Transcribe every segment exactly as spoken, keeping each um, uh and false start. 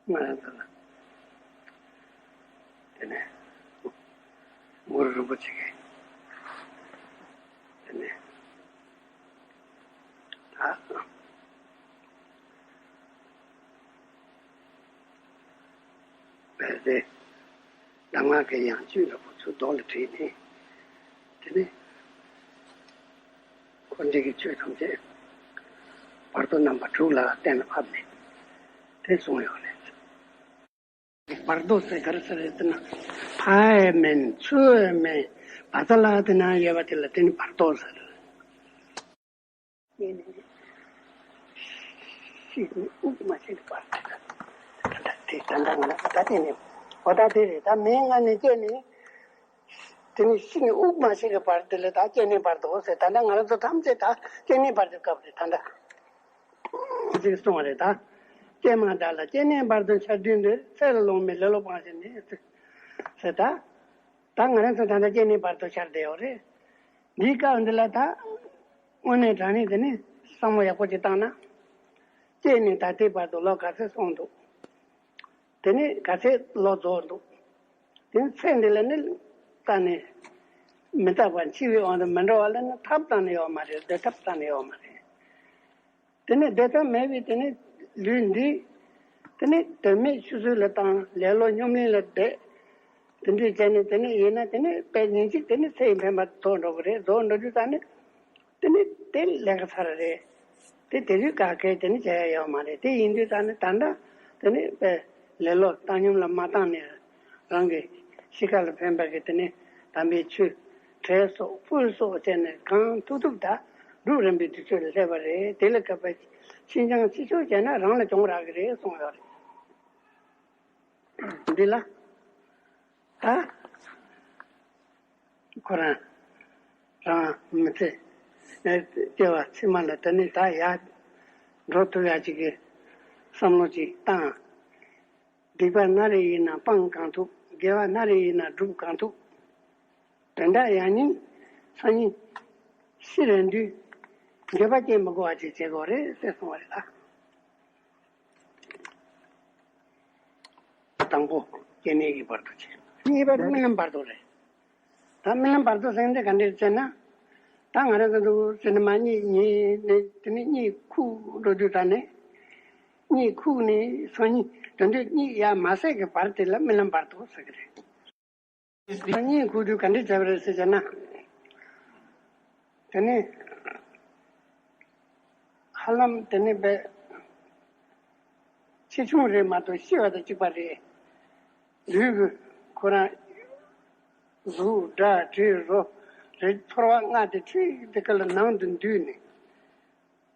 ང་རང་ཚོ་ལ། དེ་ནས་གུ་རུ་རིན་པོ་ཆེ་གིས་དེ་ནས་ད་བས་ཏེ་གདམས་ངག་གི་ཡང་བཅུད་འདྲ་པོ་ཚུར་རྡོ་ལ་བྲིས་ནས། དེ་ནས་འཁོར་འདས་ཀྱི་ཆོས་ཐམས་ཅད་བར་དོ་རྣམ་པ་དྲུག་ལ་གཏན་ལ་ཕབ་ནས་དེ་གསུངས་ཡོད་རེད། བར་དོ་ཟེར་ག་རེ་ཟེར་རེད་ཟེར་ན། ཕར་ཡང་མིན་ཚུར་ཡང་མིན་བར་ས་ལ་དེ་ན་ཡོད་པ་དེ་ལ་དེ་ནི་བར་དོ་ཟེར། དེ་ནི་ཤིང་ནི་དབུགས་མ་ཤེས་པར་དེ་ད་ད་ད་ད་ང་ད་དེ་ནི་འོ་ད་དེ་རེད། ད་མིང་ང་ནི་སྐྱེ་ནི། དེ་ནི་ཤིང་ནི་དབུགས་མ་ཤེས་ཀྱི་བར་དེ་ལ་ད་སྐྱེ་གནས་བར་དོ་ཟེར། ད་ལྟ་ང་རང་ཚོ་ཐམས་ཅད་ད་སྐྱེ་གནས་བར་དོའི་སྐབས་རེད་ད་ལྟ། ཅིག་གསུངས་པ་རེད་ད། ཀྱེ་མ་བདག་ལ་སྐྱེ་གནས་བར་དོ་འཆར་དུས་འདིར། ཚེ་ལ་ལོང་མེད་ལེ་ལོ་སྤངས་ཤིག་ནས་ཟེར་ད། ད་ང་རང་ཚོ་ད་ལྟ་སྐྱེ་གནས་བར་དོ་འཆར་བསྡད་ཡོད་རེད། འདིའི་སྐབས་འདི་ལ་ད་དངོས་གནས་དྲང་གནས་དེ་ནི་བསམ་བློ་ཡག་པོ་ཅིག་བཏང་ན། སྐྱེས་ནས་ད་ལྟའི་བར་དུ་ལོ་ག་ཚོད་སོང་འདུག་དེ་ནས་ག་ཚོད་ལོ་རྫོགས་འདུག་དེ་ནས་ཚེ་འདི་ལ་ནི་ད་ནི་མི་རྟག་པ་འཆི་བའི་དབང་དུ་མི་འགྲོ་བ་ལ་ནི་ཐབས་གཏན་ནས་ཡོད་མ་རེད། སྡོད་ཐབས་གཏན་ནས་ཡོད་མ་རེད། དེ་ནས་སྡོད་ཐབས་མེད་པའི་དེ་ནི་ལུས་འདི་དེ་ནི་དོན་མེད་ཆུད་ཟོས་ལ་བཏང་། ལེ་ལོ་སྙོམ་གླིང་ལ་བསྡད། དེ་འདྲས་བྱས་ནས་དེ་ནི་ཡིན་ན་དེ་ནི་དཔེ་ཉིན་གཅིག་དེ་ནི་ཚེ་ཡི་འཕེན་པ་རྫོགས་འགྲོ་གི་རེད། རྫོགས་འགྲོ་དུས་ད་ནི། དེ་ནི་དེ་ལས་ཀ་ཚར་རེད། དེ་དེ་དུས་ག་གེ་དེ་ནི་བྱ་ཡ་ཡོད་མ་རེད། དེ་ཡིན་དུས་ད་ནི་ད་ལྟ་དེ་ནི་དཔེ་ལེ་ལོ་བཏང་སྙོམས་ལ་མ་བཏང་ནས་རང་གི་གཤིས་ཀ་ལ་ཕན་པ་གི་དེ་ནི་དམ་པའི་ཆོས་བྲེ་སོགས་ཕུལ་སོགས་བྱས་ནས་གང་ཐུབ་ཐུབ་ད་སྒྲུབ་རིམ་པའི་དུས་ཚོད་ལ་སླེབས་པ་རེད། དེ་ལས་བརྒལ་བའི་ཕྱིན་ཅང་ཅི་ཕྱོགས་བྱས་ན་རང་ལ་གྱོང་རག་གི་རེད་གསུངས་ཡོད་རེད། འདི་ལ་ད། ཁོ་རང་རང་མི་ཚེ་ཨེ་སྐྱེ་བ་ཕྱི་མ་ལ་དེ་ནས་ད་ཡར་འགྲོ་ཐུབ་ཡ་ཅིག་གི་བསམ་བློ་ཅིག་བཏང་། སྡིག་པ་སྣ་རེ་ཡིན་ན་སྤང་གང་ཐུབ། དགེ་བ་སྣ་རེ་ཡིན་ན་སྒྲུབ་གང་ཐུབ། དོན་དག་ཡང་སྙིང་སང་ཉིན་ཤི་རན་དུས་འགྱོད་པ་སྐྱེ་མི་དགོས་པ་ཅིག་བྱེད་དགོས་རེད་ཟེར་གསུངས་པ་རེད་ད། དང་པོ་སྐྱེ་གནས་ཀྱི་བར་དོ་བྱས། གཉིས་པ་རྨི་ལམ་བར་དོ་རེད། ད་རྨི་ལམ་བར་དོ་ཟེར་འདི་ག་འདྲས་ཟེར་ན། ད་ང་རང་ཚོ་འདུག་ཟེར་ནས་མ་གཉིད་ཉལ་ནས་དེ་ནས་གཉིད་ཁུག་འགྲོ་དུས་ད་ནས། གཉིད་ཁུག་ནས་སང་ཉིན་དོན་དུ་གཉིད་ཡར་མ་སད་ཀྱི་བར་དེ་ལ་རྨི་ལམ་བར་དོ་ཟེར་གི་རེད། ད་གཉིད་ཁུག་དུས་ག་འདྲས་བྱས་པ་རེད་ཟེར་བྱས་ན། དེ་ནས་ཧ་ལམ་དེ་ནས་པའི་ཆེ་ཆུང་རེད་མ་གཏོགས་ཤི་བ་དང་གཅིག་པ་རེད། ལུས་ཀྱི་ཁོ་རང་གཟུགས་སྒྲ་དྲི་རོ་རེག་ཚོར་བ་ལྔ་དེ་ཁྲིག་དེ་ཀ་ལ་ནང་དུ་འདུས་ནས།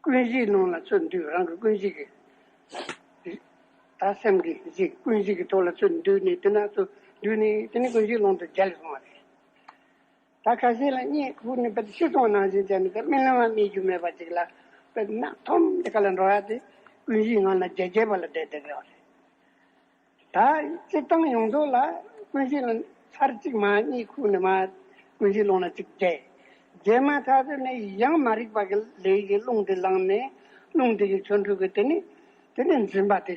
ཀུན་གཞིའི་ནང་ལ་ཚུར་འདུས། རང་གི་ཀུན་གཞི་གི་ད་སེམས་ཀྱི་གཞི་ཀུན་གཞི་གི་ཐོག་ལ་ཚུར་འདུས་ནས་དེ་ན་ཚུར་འདུས་ནས་དེ་ནས་ཀུན་གཞིའི་ཀློང་དུ་བརྒྱལ་སོང་བ་རེད། ད་ཁ་ཤས་ལ་གཉིད་ཁུག་ནས་དཔེ་ཤི་སོང་ནང་བཞིན་བྱས་ནས་དཔེ་རྨི་ལམ་རྨི་རྒྱུ་མེད་པ་ཅིག་ལ་དཔེ་ནག་ཐོམ་དེ་ཁ་ལ་འགྲོ་ཡ་དེ་ཀུན་གཞིའི་ངང་ལ་བརྒྱལ་བརྒྱལ་བ་ལ་བསྡད་བསྡད་ཡོད་རེད། ད་སྤྱིར་བཏང་ཡོངས་རྫོགས་ལ་ཀུན་གཞི་ལ་ཚར་གཅིག་མར་གཉིད་ཁུག་ནས་མར་ཀུན་གཞིའི་ཀློང་ལ་གཅིག་བསྡད། རྗེས་མ་ཐག་ཆོད་ནས་ཡང་མ་རིག་པ་གི་ལས་ཀྱི་རླུང་དེ་ལངས་ནས་རླུང་དེ་གི་ཆོ་འཕྲུལ་གྱིས་དེ་ནི་དེ་ནི་འཛིན་པ་དེ་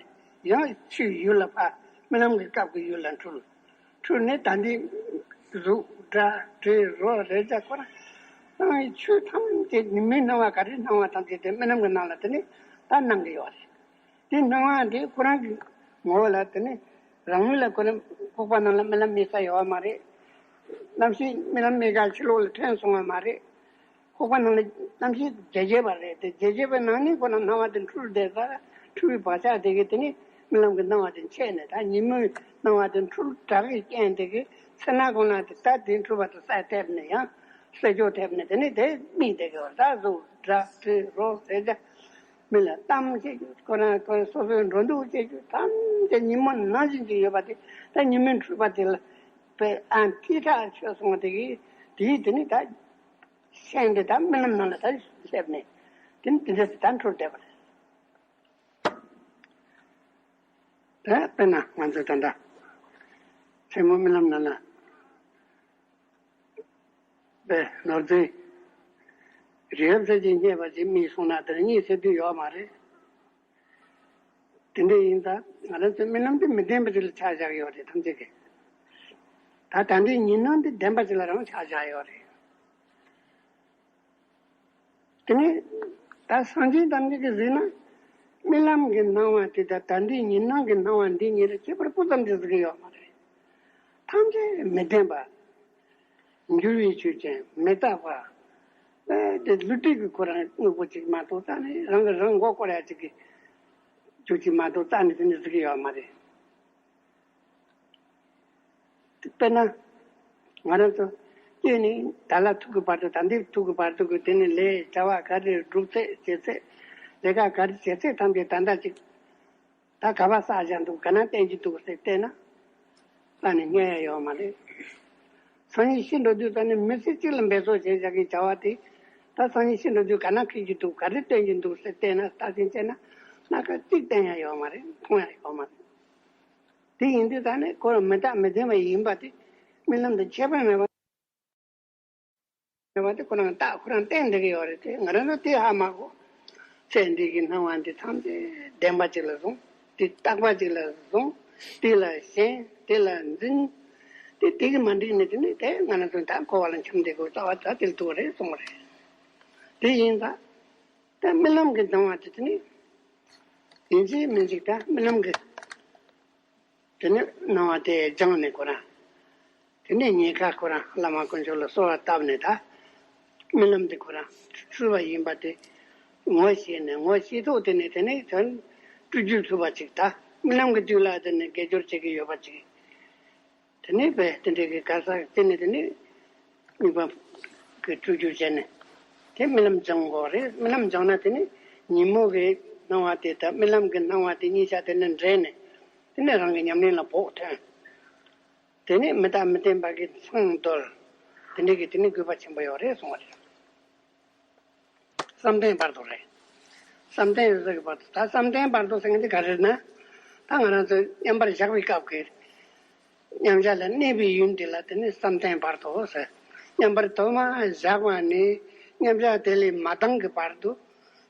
ཡང་ཆུའི་ཡུལ་ལ་ཕར་རྨི་ལམ་གྱི་སྐབས་ཀྱི་ཡུལ་ལ་འཁྲུལ། འཁྲུལ་ནས་ད་འདི་གཟུགས་སྒྲ་དྲི་རོ་རེག་བྱ་ཁོ་རང་སྣང་བའི་ཆོས་ཐམས་ཅད་ཉིན་མོའི་སྣང་བ་ག་རེ་སྣང་བ་ཐམས་ཅད་དེ་རྨི་ལམ་གྱི་ནང་ལ་དེ་ནི་ད་སྣང་གི་ཡོད་རེད། དེ་སྣང་བ་དེ་ཁོ་རང་གི་ངོ་བོ་ལ་དེ་ནི་རང་ལུས་ལ་ཁོ་རང་ཁོག་པ་ནང་ལ་རྨི་ལམ་རྨི་ས་ཡོད་པ་མ་རེད། རྣམ་ཤེས་རྨི་ལམ་རྨི་ག་ཕྱི་ལོགས་ལ་ཐོན་སོང་བ་མ་རེད། ཁོག་པ་ནང་ལ་རྣམ་ཤེས་བརྒྱལ་བརྒྱལ་བ་རེད་དེ། བརྒྱལ་བརྒྱལ་བའི་ནང་ནས་ཁོ་ན་སྣང་བ་དེ་འཁྲུལ་བསྡད་ས། འཁྲུལ་བའི་བག་ཆགས་དེ་གིས་དེ་ནི་རྨི་ལམ་གྱི་སྣང་བ་དེ་མཆེད་ནས་ད་ཉིན་མོའི་སྣང་བ་དེ་འཁྲུལ་དྲག་གི་རྐྱེན་དེ་གིས་ཚེ་ན་གང་ལ་དེ་ད་དེ་འཁྲུལ་བ་དེ་སེལ་ཐེབས་ནས་ཡང་སེལ་ཅོག་ཐེབས་ནས་དེ་ནི་དེ་རྨིས་བསྡད་ཀྱི་བ། ད་གཟུགས་སྒྲ་དྲི་རོ་རེག་བྱ་མི་ལ་གཏམ་བྱེད་རྒྱུ་ཁོ་རང་ཁོ་རང་སོ་སོའི་འགྲོ་འདུག་བྱེད་རྒྱུ་ཐམས་ཅད་ཉིན་མོ་ནང་བཞིན་གྱི་ཡོད་པ་དེ་ད་ཉིན་མོའི་འཁྲུལ་པ་དེ་ལ་དཔེ་ཨ་ཐིག་ཁྲག་ཆོད་སོང་བ་དེ་གིས་དེའི་དེ་ནི་ད། ཤིང་དེ་དག་རྨི་ལམ་ནང་ལ་ད་སླེབས་ནས་དེ་ནི་དེ་འདྲ་ཞིག་ད་འཁྲུལ་བསྡད་པ་རེད། ད་དཔེར་ན་ང་ཚོ་ད་ལྟ་མཚན་མོ་རྨི་ལམ་ནང་ལ་དཔེ་ནོར་རྫས་རི་རབ་ཚད་ཀྱིས་བསྙད་པ་ཞིག་རྨིས་སོང་ན་དེར་གཉིད་སད་དུས་ཡོད་མ་རེད། དེ་འདྲ་ཡིན་ཙང་ང་རང་ཚོའི་རྨི་ལམ་དེ་མི་བདེན་པ་ཅིག་ལ་ཆ་བཞག་ཡོད་རེད་ཐམས་ཅད་ཀྱིས། ད་ད་ལྟའི་ཉིན་སྣང་དེ་བདེན་པ་ཅིག་ལ་རང་ཆ་བཞག་ཡོད་རེད། དེ་ནས་ད་སངས་རྒྱས་ཐམས་ཅད་ཀྱིས་གཟིགས་ན། རྨི་ལམ་གྱི་སྣང་བ་དེ་དང་ད་ལྟའི་ཉིན་སྣང་གི་སྣང་བ་འདི་གཉིས་ལ་ཁྱད་པར་སྤུ་ཙམ་ཅིག་གཟིགས་ཀྱི་ཡོད་མ་རེད། ཐམས་ཅད་མི་བདེན་པ། འགྱུར་བའི་ཆོས་ཅན། མི་རྟག་པ། ཨེ་དེ་ལུས་འབྲེལ་གྱི་ཁོ་རང་དངོས་པོ་ཅིག་མ་གཏོགས་རྩ་ནས་རང་གིས་རང་མགོ་སྐོར་ཡ་ཅིག་གི་ཆོས་ཅིག་མ་གཏོགས་རྩ་ནས་དེ་འདྲ་གཟིགས་ཀྱི་ཡོད་མ་རེད། དཔེར་ན། ང་རང་ཚོ་སྐྱེས་ནས་ད་ལ་ཐུག་གི་བར་དུ། ད་འདི་ཐུག་གི་བར་དུ་གི་དེ་ནས་ལས་བྱ་བ་ག་རེ་སྒྲུབ་ཚད་བྱེད་ཚད། ལས་ཀ་ག་རེ་བྱེད་ཚད་ཐམས་ཅད་ད་ལྟ་ཅིག་ད་ག་པར་བསགས་བཞག་འདུག་ག་ན་བསྟན་གྱི་འདུག་ཟེར་བལྟས་ན། རྩ་ནས་རྙེད་ཡ་ཡོད་མ་རེད། སང་ཉིན་ཤི་འགྲོ་དུས་རྩ་ནས་མི་ཚེ་གཅིག་ལ་འབད་རྩོལ་བྱས་བཞག་གི་བྱ་བ་དེ། ད་སང་ཉིན་ཤི་འགྲོ་དུས་ག་ན་འཁེལ་གྱི་འདུག་ག་རེ་བསྟན་གྱི་འདུག་ཟེར་བལྟས་ན། བརྟག་དཔྱད་བྱས་ན་སྣ་ཁ་གཅིག་བསྟན་ཡ་ཡོད་མ་རེད། མཐོང་ཡ་ཡོད་མ་རེད། དེ་ཡིན་དུས་ད་ནི་ཁོ་རང་མི་རྟག་མི་བདེན་པ་ཡིན་པ་དེ་རྨི་ལམ་དང་ཁྱད་པར་མེད་པ། མེད་པ་དེ་ཁོ་རང་རྟགས་ཁོ་རང་བསྟན་བསྡད་ཀྱི་ཡོད་རེད་དེ། ང་རང་ཚོ་དེ་ཧ་མ་གོ། ཚེ་འདི་གི་སྣང་བ་འདི་ཐམས་ཅད་བདེན་པ་ཅིག་ལ་བཟུང་། དེ་རྟག་པ་ཅིག་ལ་བཟུང་། དེ་ལ་ཞེན། དེ་ལ་འཛིན། དེ་དེ་གི་མ་འགྲིག་ནས་དེ་ནི་དེ་ང་རང་ཚོ་ད་འཁོར་བ་ལ་འཁྱམས་བསྡད་དགོས་རྩ་བ་ད་དེ་ལ་ཐུག་རེད་གསུངས་རེད། དེ་ཡིན་ཙང་། ད་རྨི་ལམ་གྱི་སྣང་བ་དེ་དེ་ནི། ཡིན་གཅིག་མིན་གཅིག་ད་རྨི་ལམ་གྱི། དེ་ནས་སྣང་བ་དེ་སྦྱངས་ནས་ཁོ་རང་། དེ་ནས་ཉེན་ཁ་ཁོ་རང་བླ་མ་དཀོན་མཆོག་ལ་གསོལ་བ་བཏབ་ནས་ད། རྨི་ལམ་དེ་ཁོ་རང་འཁྲུལ་བ་ཡིན་པ་དེ་ངོ་ཤེས་ནས། ངོ་ཤེས་ཐོག་དེ་ནས་དེ་ནས་དོན་སྤྲུལ་རྒྱུ་ཐུབ་པ་ཅིག་ད་རྨི་ལམ་གྱི་དུས་ལ་དེ་ནས་དགེ་སྦྱོར་བྱེད་ཀྱི་ཡོད་པ་ཅིག་དེ་ནས་བས་དེ་འདྲའི་གི་ག་ས་དེ་ནས་དེ་ནས་དམིགས་པ་གི་སྤྲུལ་རྒྱུ་བྱས་ནས་དེ་རྨི་ལམ་སྦྱང་དགོས་རེད། རྨི་ལམ་སྦྱངས་ན་དེ་ནས་ཉིན་མོ་གི་སྣང་བ་དེ་དང་རྨི་ལམ་གྱི་སྣང་བ་དེ་གཉིས་ཆ་དེ་ནས་འདྲེས་ནས། དེ་ནས་རང་གི་ཉམས་ལེན་ལ་བོགས་ཐོན། དེ་ནས་མི་རྟག་མི་བརྟན་པ་གི་མཚང་འདོར། དེ་འདྲའི་གི་དེ་ནས་དགོས་པ་ཆེན་པོ་ཡོད་རེད་གསུངས་པ་རེད། བསམ་གཏན་བར་དོ་རེད། བསམ་གཏན་ཟེར་གི་བར་དོ། ད་བསམ་གཏན་བར་དོ་ཟེར་མཁན་དེ་ག་རེ་རེད་ན། ད་ང་རང་ཚོ་མཉམ་པར་བཞག་པའི་སྐབས་ཀྱི་མཉམ་བཞག་ལ་གནས་པའི་ཡུན་དེ་ལ་དེ་ནི་བསམ་གཏན་བར་དོ་ཟེར། མཉམ་པར་དུ་མ་བཞག་པ་ནས་མཉམ་བཞག་དེ་ལས་མ་ལྡང་གི་བར་དུ།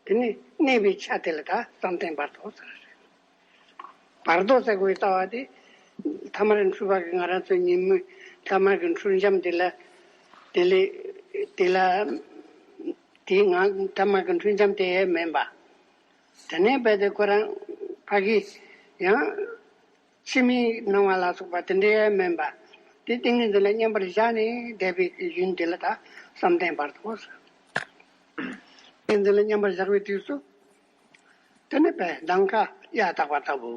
དེ་ནི་གནས་པའི་ཆ་དེ་ལ་ད་བསམ་གཏན་བར་དོ་ཟེར། བར་དོ་ཟེར་དགོས་ལྟ་བ་དེ། ཐ་མར་འཁྲུལ་པ་གི་ང་རང་ཚོའི་ཉིན་མོའི་ཐ་མར་གྱི་འཁྲུལ་འབྱམས་དེ་ལ། དེ་ལས་དེ་ལ་དེའི་ངང་ཐ་མར་གྱི་འཁྲུལ་འབྱམས་དེ་མིན་པ། དེ་ནས་རྦད་དེ་ཁོ་རང་ཕ་གི་ཡང་ཕྱི་མའི་སྣང་བ་ལ་སོགས་པ་དེ་འདྲའི་མིན་པ། དེ་ཏིང་ངེ་འཛིན་ལ་མཉམ་པར་བཞག་ནས་བསྡད་པའི་ཡུན་དེ་ལ་ད་བསམ་གཏན་བར་དོ་ཟེར། ཏིང་ངེ་འཛིན་ལ་མཉམ་པར་བཞག་པའི་དུས་སུ། དེ་ནི་པས་ནམ་མཁའ་གཡའ་དག་པ་ལྟ་བུ།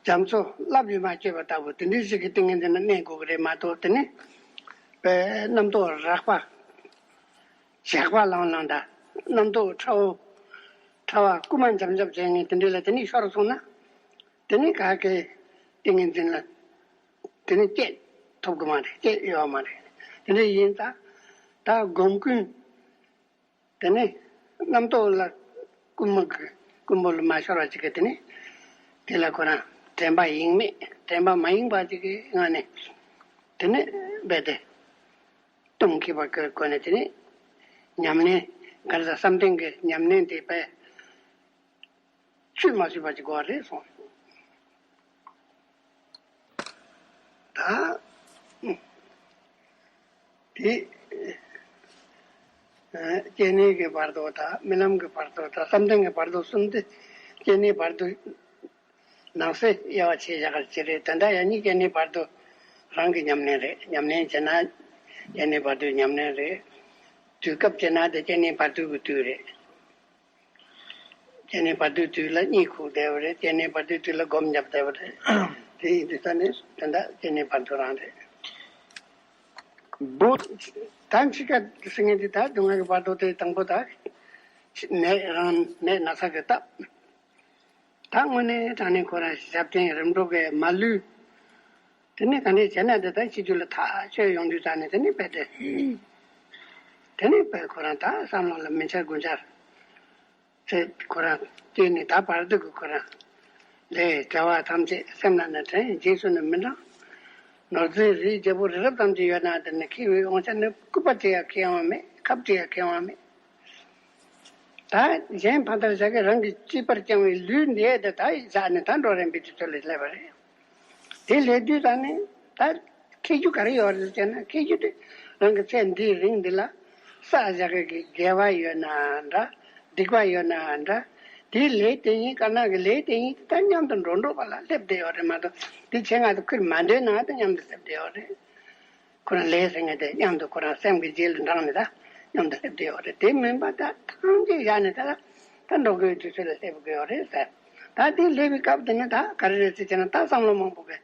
རྒྱ་མཚོ་རླབས་ཀྱིས་མ་ཆོད་པ་ལྟ་བུ་དེ་འདྲའི་ཞིག་གི་ཏིང་ངེ་འཛིན་ལ་གནས་དགོས་ཀྱི་རེད་མ་གཏོགས། དེ་ནི་པས་རྣམ་རྟོག་རགས་པ་ཞགས་པ་ལང་ལང་དང་། རྣམ་རྟོག་ཕྲ་བོ་ཕྲ་བ་རྐུན་མ་འཇམ་འཇམ་བྱེད་མཁན་དེ་འདྲ་ལ་དེ་ནི་ཤོར་སོང་ན། དེ་ནི་ག་གེ་ཏིང་ངེ་འཛིན་ལ་དེ་ནི་སྐྱེད་ཐུབ་ཀྱི་མ་རེད། སྐྱེད་ཡོད་མ་རེད། དེ་འདྲ་ཡིན་ཙང་ད་སྒོམ་ཀུན། དེ་ནས་རྣམ་རྟོག་ལ་རྐུན་མ་གི་རྐུན་པོ་ལ་མ་ཤོར་བ་ཅིག་གི་དེ་ནས་དེ་ལ་ཁོ་རང་དྲན་པ་ཡེངས་མེད། དྲན་པ་མ་ཡེངས་པ་ཅིག་གི་ངང་ནས་དེ་ནས་རྦད་དེ་སྟོང་ཁེགས་པ་གི་སྒོ་ནས་དེ་ནས་ཉམས་ལེན་ག་རེ་ཟ། བསམ་གཏན་གྱི་ཉམས་ལེན་དེ་པས་ཆུད་མ་ཟོས་པ་ཅིག་དགོས་པ་རེད་གསུངས། ད། དེ། སྐྱེ་གནས་ཀྱི་བར་དོ་དང་རྨི་ལམ་གྱི་བར་དོ་དང་བསམ་གཏན་གྱི་བར་དོ་གསུམ་དེ། སྐྱེ་གནས་བར་དོ་ནང་གསེས་དབྱེ་བ་ཕྱེ་བཞག་ག་ཅི་རེད། དེ་འདྲ་ཡང་ནི་སྐྱེ་གནས་བར་དོ་རང་གི་ཉམས་ལེན་རེད། ཉམས་ལེན་བྱས་ན་སྐྱེ་གནས་བར་དོའི་ཉམས་ལེན་རེད། དུས་སྐབས་བྱས་ན་དེ་སྐྱེ་གནས་བར་དོ་གི་དུས་རེད། སྐྱེ་གནས་བར་དོའི་དུས་ལ་གཉིད་ཁུག་བསྡད་པ་རེད། སྐྱེ་གནས་བར་དོའི་དུས་ལ་སྒོམ་བརྒྱབ་བསྡད་པ་རེད། དེ་ཡིན་དུས་ད་ནི་དེ་འདྲ་སྐྱེ་གནས་བར་དོ་རང་རེད། བུ། ད་འཆི་ཁ་ཟེར་མཁན་དེ་ད་སྡུག་བསྔལ་གྱི་བར་དོ་དེ་དང་པོ་ད། ནད་རང་ནད་ན་ཚ་གི་སྟབས། ད་དངོས་གནས་དྲང་གནས་ཁོ་རང་ཞབས་བརྟན་རིམ་གྲོ་གིས་མ་ལུས། དེ་ནས་ག་འདྲས་བྱས་ན་དེ་ད་ཤི་རྒྱུ་ལ་ཐག་ཆོད་ཡོང་དུས་ད་ནི་དེ་ནས་རྦད་དེ། དེ་ནས་རྦད་ཁོ་རང་ད་བསམ་བློ་ལ་མི་འཆར་དགུ་འཆར། ཚེ་ཁོ་རང་སྐྱེས་ནས་ད་བར་དུ་གི་ཁོ་རང་ལས་བྱ་བ་ཐམས་ཅད་སེམས་ལ་ནི་དྲན། རྗེས་སུ་ནི་མི་འབྲང་། ནོར་རྫས་རིགས་བརྗེ་པོ་རི་རབ་ཙམ་ཅིག་ཡོད་ན་དེ་ནི་ཁེ་བའི་དབང་ཆ་ནི་སྐུད་པ་ཅིག་ཡང་ཁེ་དབང་མེད། ཁབ་ཅིག་ཡང་ཁེ་དབང་མེད། ད་ ད་གཞན་ཕ་མཐར་བཞག་གི་རང་གི་གཅེས་པར་བསྐྱངས་པའི་ལུས་འདི་ད་བཞག་ནས་ད་འགྲོ་རན་པའི་དུས་ཚོད་ལ་སླེབས་པ་རེད། དེ་སླེབས་དུས་ད་ནི་ད་ཁེ་རྒྱུ་ག་རེ་ཡོད་རེད་ཟེར་ན། ཁེ་རྒྱུ་དེ་རང་གི་ཚེ་འདིའི་རིང་འདི་ལ་བསགས་བཞག་གི་དགེ་བ་ཡོད་ན་འདྲ། སྡིག་པ་ཡོད་ན་འདྲ། དེའི་ལས་དེ་ཉིད་དཀར་ནག་གི་ལས་དེ་ཉིད་ད་མཉམ་དུ་འགྲོ་འགྲོ་བ་ལ་སླེབས་བསྡད་ཡོད་རེད་མ་གཏོགས། དེ་ཆེད་མངགས་དུ་ཁུར་མ་འདོན་ན་ད་མཉམ་དུ་སླེབས་བསྡད་ཡོད་རེད། ཁོ་རང་ལས་ཟེར་མཁན་དེ་མཉམ་དུ་ཁོ་རང་སེམས་ཀྱི་རྗེས་ལ་འབྲངས་ནས་ད་མཉམ་དུ་སླེབས་བསྡད་ཡོད་རེད། དེ་མིན་པ་ད་ཐམས་ཅད་བཞག་ནས་ད་ད་འགྲོ་དགོས་དུས་ཚོད་ལ་སླེབས་དགོས་ཡོད་རེད་ཟེར། ད་དེ་སླེབས་པའི་སྐབས་དེ་ནི་ད་ག་རེ་རེད་ཟེར་བྱས་ན། ད་བསམ་བློ་མང་པོ་གི་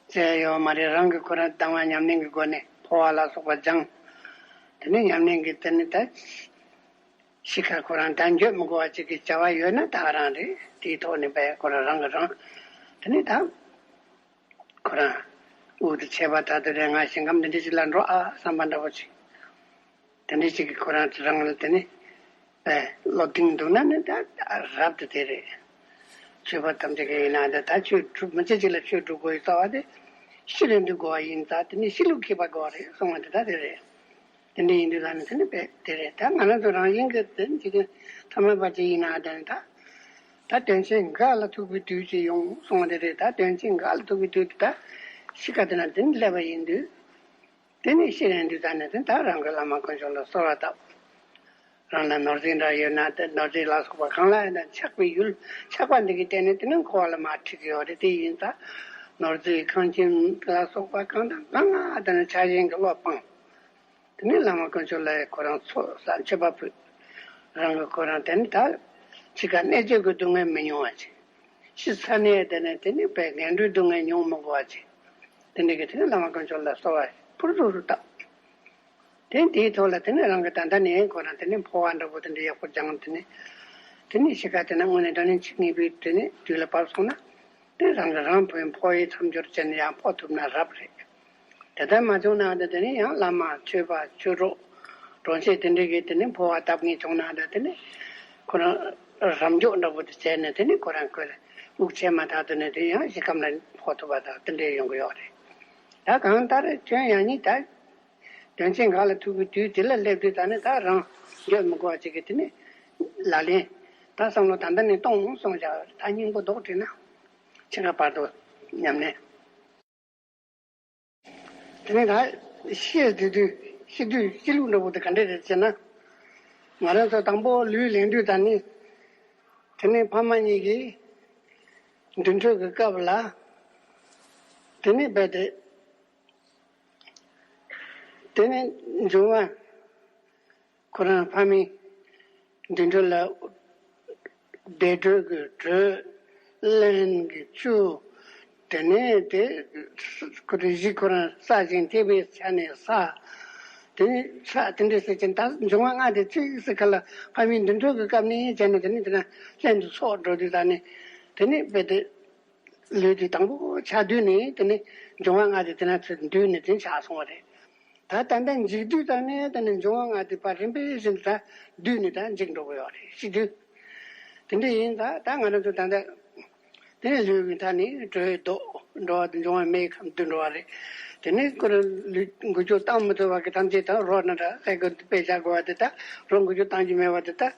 བྱས་ཡོད་མ་རེད། རང་གི་ཁོ་རང་དང་བ་ཉམས་ལེན་གྱི་སྒོ་ནས་འཕོ་བ་ལ་སོགས་པ་སྦྱངས། དེ་ནས་ཉམས་ལེན་གྱི་དེ་ནི་ད་གཤིས་ཀ་ཁོ་རང་ད་འགྱོད་མི་དགོས་པ་ཅིག་གི་བྱ་བ་ཡོད་ན་ད་ག་རང་རེད། དེའི་ཐོག་ནས་བས་ཁོ་རང་རང་གི་རང་དེ་ནི་ད་ཁོ་རང་དབུགས་དེ་ཆད་པ་ད་དེ་རེད། ང་ཞིང་ཁམས་འདི་འདྲ་ཞིག་ལ་འགྲོ་ཨ་བསམ་པ་འདྲ་པོ་ཅིག་དེ་འདྲ་ཞིག་གི་ཁོ་རང་རང་ལ་དེ་ནི་བློ་གཏིང་འདུག་ན་ནི་ད་རབ་ཏུ་དེ་རེད། ཆོས་པ་ཐམས་ཅད་ཀྱི་ཡིན་ན་ད་ད་ཆོས་སྒྲུབ་མི་བྱེད་ཅིག་ལ་ཆོས་སྒྲུབ་དགོས་ཡི་རྩ་བ་དེ་ཤི་རན་དུས་དགོས་པ་ཡིན་ཙང་། དེ་ནི་ཤི་ལུགས་མཁས་པ་དགོས་རེད་གསུང་བ་དེ་ད་དེ་རེད། དེ་འདྲ་ཡིན་དུས་ད་ནི་དེ་ནི་བས་དེ་རེད། ད་ང་རང་ཚོ་རང་བཞིན་གྱི་དེ་ནི་འཇིག་རྟེན་ཐ་མལ་པ་ཅིག་ཡིན་ན་ད་ནི་ད་ད་དོན་ཆེན་འགའ་ལ་ཐུག་པའི་དུས་ཅིག་ཡོང་གསུང་བ་དེ་རེད། ད་དོན་ཆེན་འགའ་ལ་ཐུག་པའི་དུས་དེ་ད་ཤི་ཁ་དེ་ན་དེ་ནི་སླེབས་པ་ཡིན་དུས། དེ་ནས་ཤི་རན་དུས་ད་ནས་དེ་ད་རང་གི་བླ་མ་དཀོན་མཆོག་ལ་གསོལ་བ་བཏབ། རང་ལ་ནོར་རྫས་འདྲ་ཡོད་ན་དེ་ནོར་རྫས་ལ་སོགས་པ་གང་ལ་ཡང་ཆགས་པའི་ཡུལ་ཆགས་པ་འདི་གི་སྟེང་ནས་དེ་ནས་འཁོར་བ་ལ་མར་ཁྲིད་ཀྱི་ཡོད་རེད། དེ་ཡིན་ཙང་ནོར་རྫས་ཁང་ཁྱིམ་ལ་སོགས་པ་གང་དང་གང་ང་དེ་ནས་ཆགས་ཞེན་གྱི་བློ་སྤངས། དེ་ནས་བླ་མ་དཀོན་མཆོག་ལ་ཁོ་རང་ཚོགས་བསགས་མཆོད་པ་ཕུལ། རང་གི་ཁོ་རང་དེ་ནས་ད་འཆི་ཁ་གནད་གཅོད་ཀྱི་སྡུག་བསྔལ་མི་མྱོང་བ་བྱས། ཤི་ཚར་ནས་དེ་ནས་དེ་ནས་བས་ངན་འགྲོའི་སྡུག་བསྔལ་མྱོང་མི་དགོས་པ་བྱས། དེ་འདྲ་གི་དེ་ནས་བླ་མ་དཀོན་མཆོག་ལ་གསོལ་བ་ཕུར་ཚུགས་སུ་བཏབ། དེ་དེའི་ཐོག་ལ་དེ་ནས་རང་གི་ད་ལྟ་ནས་ཁོ་རང་དེ་ནས་འཕོ་བ་འདྲ་པོ་དེ་འདྲ་ཡག་པོ་སྦྱངས། དེ་ནས་དེ་ནས་ཤི་ཁ་དེ་ན་དངོས་གནས་དྲང་གནས་འཆི་ངེས་པའི་དེ་ནས་དུས་ལ་བབས་སོང་ན། དེ་རང་གི་རང་འཕོ་བའི་འཕོ་བའི་མཚམས་སྦྱོར་བྱས་ནས་ཡང་འཕོ་ཐུབ་ན་རབ་རེད། དེ་ལྟར་མ་བྱུང་ན་ད་དེ་ནས་ཡང་བླ་མ་ཆོས་པ་ཆོས་གྲོགས་གྲོང་ཁྱེར་དེ་འདྲ་གིས་དེ་ནས་འཕོ་བ་བཏབ་ངེས་བྱུང་ན་ད་དེ་ནས་ཁོ་རང་རབ་མགྱོགས་འདྲ་པོ་དེ་བྱས་ནས་དེ་ནས་ཁོ་རང་ཁོས་དབུགས་ཆད་མ་ཐག་ཏུ་ནས་དེ་ཡང་ཤི་ཁམས་ལ་འཕོ་ཐུབ་པ་དང་དེ་འདྲ་ཡོང་གི་ཡོད་རེད། ད་གང་ལྟར་ཁྱོད་ཡང་ཉིད་ད་དོན་ཆེན་འགའ་ལ་ཐུག་གི་དུས་དེ་ལ་སླེབས་དུས་ད་ནི་ད་རང་འགྱོད་མི་དགོས་པ་ཅིག་གིས་དེ་ནས་ལག་ལེན་ད་བསམ་བློ་ད་ལྟ་ནས་གཏོང་གསུངས་བཞག་ད་སྙིང་པོ་རྡོག་བྲིས་ན་འཆི་ཁ་བར་དུ་ཉམས་ལེན། དེ་ནས་ད་ཤི་དུས་དུས་ཤི་དུས་ཤི་ལུགས་འདྲ་པོ་དེ་ག་འདྲ་རེད་ཟེར་ན། ང་རང་ཚོ་དང་པོ་ལུས་ལེན་དུས་ད་ནི་དེ་ནས་ཕ་མ་གཉིས་ཀྱིས་འདུན་གྲོས་ཀྱི་སྐབས་ལ་དེ་ནས་རྦད་དེ་དེ་ནས་འབྱུང་བ། ཁོ་རང་ཕ་མའི་མདུན་གྲལ་ལ་བདེ་དྲོད་ཀྱི་དྲོད། རླན་གྱི་བཅུད། དེ་ནས་དེ་ཁོ་རང་གཞི་ཁོ་རང་ས་ཞིང་ཐེག་པའི་ཆ་ནས་ས། དེ་ནས་ཁྲག་དེ་འདྲ་ཟེར་ཅིང་ད་འབྱུང་བ་ལྔ་དེ་གཅིག་ཟེར་ག་ལ་ཕ་མའི་མདུན་གྲལ་གྱི་སྐབས་ནས་བྱས་ནས་དེ་ནས་དེ་ན་རླན་དུ་ཚོགས་འགྲོ་དུས་ད་ནས་དེ་ནས་རྦད་དེ། ལུས་དེ་དང་པོ་ཆགས་དུས་ནས་དེ་ནས་འབྱུང་བ་ལྔ་དེ་དེ་ན་ཚུར་འདུས་ནས་དེ་ཆགས་སོང་བ་རེད། ད་ད་ལྟ་འཇིག་དུས་ད་ནས་དེ་ནས་འབྱུང་བ་ལྔ་དེ་ཕར་རིམ་པས་བཞིན་དུ་ད་འདུས་ནས་ད་འཇིག་འགྲོ་གི་ཡོད་རེད་ཤི་དུས། དེ་འདྲ་ཡིན་ད་ད་ང་རང་ཚོ་ད་ལྟ་དེ་ནས་ལུས་ཀྱི་མཐའ་ནས་དྲོད་ལྡོག་འགྲོ་བ་དེ་འབྱུང་བ་མེའི་ཁམས་བསྡུ་འགྲོ་བ་རེད། དེ་ནས་ཁོ་རང་ལུས་འགུལ་སྐྱོད་བཏང་མི་ཐུབ་པ་གི་ཐམས་ཅད་ད་རོ་ན་འདྲ་ལྷས་ཀྱི་དཔེ་བཞག་དགོས་པ་དེ་ད་རོ་འགུལ་སྐྱོད་བཏང་རྒྱུ་མེད་པ་དེ་ད་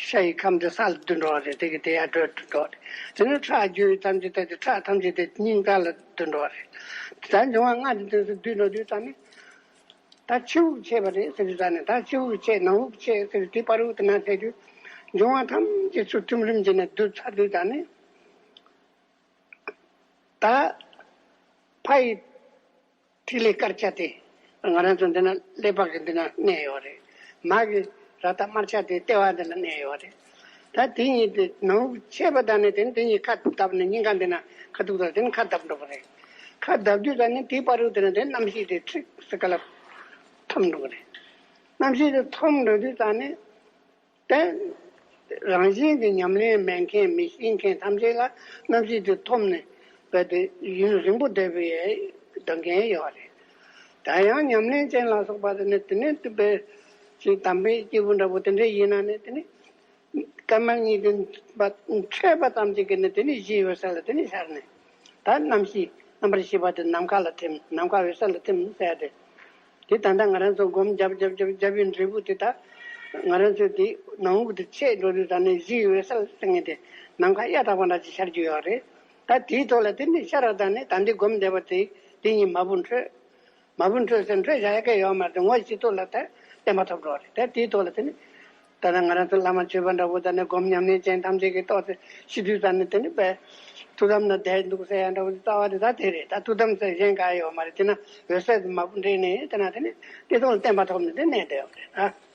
ཤ་ཡི་ཁམས་དེ་ས་ལ་བསྡུ་འགྲོ་བ་རེད། དེ་གི་དེ་ཡང་དྲོད་དུ་འགྲོ་རེད། དེ་ནས་ཁྲག་རྒྱུ་ཡི་ཐམས་ཅད་ད་དེ་ཁྲག་ཐམས་ཅད་དེ་སྙིང་ག་ལ་བསྡུ་འགྲོ་བ་རེད། ད་འབྱུང་བ་ལྔ་དེ་དུས་སུ་བསྡུས་འགྲོ་དུས་ཙམ་ནས་ད་ཕྱི་དབུགས་ཆད་པ་རེད་ཟེར་དུས་ཙམ་ནས་ད་ཕྱི་དབུགས་ཆད་ནང་དབུགས་ཆད་ཟེར་དུས་དེ་བར་དབུགས་དེ་ན་ཐལ་དུས་འབྱུང་བ་ཐམས་ཅད་ཚུར་ཐིམ་རིམ་བྱས་ནས་བསྡུ་ཚར་དུས་ཙམ་ནས། ད་ཕ་ཡི་ཐིག་ལེ་དཀར་ཆ་དེ་ང་རང་ཚོ་འདི་ན་ཀླད་པ་གི་འདི་ན་གནས་ཡོད་རེད། མ་གི་ར་ད་དམར་ཆ་དེ་ལྟེ་བ་འདི་ན་གནས་ཡོད་རེད། ད་དེ་གཉིས་དེ་ནང་ཆད་པ་དང་ནི་དེ་ནི་དེ་གཉིས་ཁ་བཏབ་ནས་སྙིང་ག་འདི་ན་ཁ་ཐུག་དང་དེ་ནི་ཁ་བཏབ་འགྲོ་གི་རེད། ཁ་བཏབ་དུས་ད་ནི་དེའི་བར་དུ་དེ་ན་དེ་རྣམ་ཤེས་དེ་ཁྲིག་སེ་ག་ལ་འཐོམ་འགྲོ་གི་རེད། རྣམ་ཤེས་དེ་འཐོམ་འགྲོ་དུས་ད་ནི། དེ་རང་བཞིན་གྱི་ཉམས་ལེན་མེད་མཁན་མི་ཤེས་མཁན་ཐམས་ཅད་ལ་རྣམ་ཤེས་དེ་ཐོབ་ནས་རྦད་དེ་ཡུན་རིང་པོ་བསྡད་པའི་སྡོད་མཁན་ཡོད་རེད། ད་ཡང་ཉམས་ལེན་ཅན་ལ་སོགས་པ་དེ་ནི་དེ་ནས་དེ་བས་ཅིག་དམ་པའི་སྐྱེས་བུ་འདྲ་པོ་དེ་འདྲ་ཡིན་ན་ནི་དེ་ནི་སྐར་མ་གཉིས་དེ་འཕྲད་པ་ཙམ་ཅིག་གིས་ནི་དེ་ནི་གཞི་ཡོད་ས་ལ་དེ་ནི་ཤར་ནས་ད་རྣམ་ཤེས་རྣམ་པར་ཤེས་པ་དེ་ནམ་མཁའ་ལ་ཐིམ། ནམ་མཁའ་འོད་གསལ་ལ་ཐིམ་ཟེར་ཏེ། དེ་ད་ལྟ་ང་རང་ཚོ་སྒོམ་རྒྱབ་རྒྱབ་རྒྱབ་རྒྱབ་པའི་འབྲས་བུ་དེ་ད། ང་རང་ཚོའི་དེ་ནང་དབུགས་དེ་ཆད་འགྲོ་དུས་ད་ནི་གཞིའི་འོད་གསལ་ཟེར་མཁན་དེ་ནམ་མཁའ་གཡའ་དག་པ་འདྲ་ཅིག་ཤར་རྒྱུ་ཡོད་རེད། ད་དེའི་ཐོག་ལ་དེ་ནི་ཤར་བ་ད་ནི་ད་འདི་སྒོམ་བསྡད་པ་དེ་དེ་གཉིས་མ་བུ་འཕྲོད། མ་བུ་འཕྲོད་ཟེར་འཕྲོད་བཞག་ཡ་གི་ཡོད་མ་རེད། ངོ་ཤེས་ཐོག་ལ་ད་བསྟན་པ་ཐོབ་འགྲོ་རེད། ད་དེའི་ཐོག་ལ་དེ་ནི་ད་ནི་ང་རང་ཚོ་བླ་མ་ཆོས་པ་འདྲ་བོ་ད་ནི་སྒོམ་ཉམས་ལེན་ཅན་ཐམས་ཅད་ཀྱི་ཐོག་ཏུ་ཤི་དུས་ད་ནི་དེ་ནི་པས་ཐུགས་དམ་ན་བསྡད་འདུག་ཟེར་ཡ་འདྲ་བོ་རྩ་བ་དེ་ད་དེ་རེད། ད་ཐུགས་དམ་ཟེར་གཞན་ག་ཡོད་མ་རེད། དེ་ན་འོད་གསལ་དུ་མ་བུ་འདྲེས་ནས་དེ་ན་དེ་ནི་དེ་ཐོག་ལ་བསྟན་པ་ཐོབ་ནས་དེ་གནས་བསྡད་ཡོད་རེད། ཨ།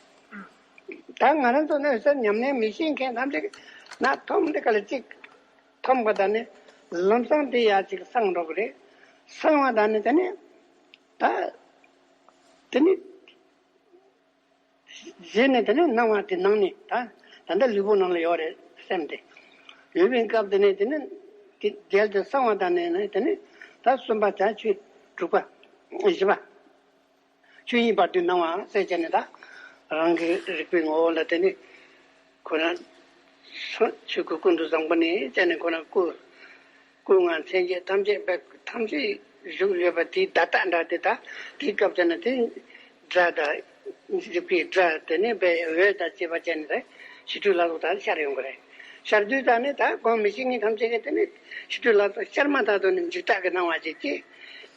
ད་ང་རང་ཚོ་གནས་སར་ཉམས་ལེན་མི་ཤེས་མཁན་ཐམས་ཅད་ན་ཐོམ་འདི་ག་ལ་གཅིག་ཐོམ་པ་ད་ནི་ལམ་སང་དེ་ཡ་གཅིག་སངས་འགྲོ་གི་རེད། སངས་པ་ད་ནི་དེ་ནི་ད་དེ་ནི་གཞི་ནས་དེ་ནི་སྣང་བ་དེ་ནང་ནས་ད་ད་ལྟ་ལུས་པོ་ནང་ལ་ཡོད་རེད་སེམས་དེ། ཡོད་པའི་སྐབས་དེ་ནས་དེ་ནི་དེ་རྒྱལ་དུ་སངས་པ་ད་ནི་དེ་ནི་ད་གསུམ་པ་ད་ཆོས་དྲུག་པ་བཞི་པ། ཆོས་དབྱིངས་བར་དོའི་སྣང་བ་ཟེར་བྱས་ནས་ད་རང་གི་རིག་པའི་ངོ་བོ་ལ་དེ་ནི་ཁོ་རང་ཆོས་སྐུ་ཀུན་ཏུ་བཟང་པོ་ནི་བྱས་ནས་ཁོ་རང་སྐུ་སྐུ་ལྔ་མཚན་བརྒྱད་ཐམས་ཅད་པའི་ཐམས་ཅད་བཞུགས་ཡོད་པ་དེའི་བརྡ་རྟགས་འདྲ་དེ་ད་དེའི་སྐབས་དེ་ན་དེ་སྒྲ་དང་རིག་པའི་སྒྲ་དེ་ནི་པའི་འོད་དང་བཅས་པ་བྱས་ནས་རེད། ཞི་ཁྲོའི་ལྷ་ཚོགས་དང་ཤར་ཡོང་གི་རེད། ཤར་དུས་ད་ནི་ད་སྒོམ་མི་ཤེས་མཁན་ཐམས་ཅད་ཀྱིས་དེ་ནི་ཞི་ཁྲོའི་ལྷ་ཚོགས་ཤར་མ་ཐག་ཏུ་ནི་འཇིགས་སྐྲག་གི་སྣང་བ་ཅིག་སྐྱེས།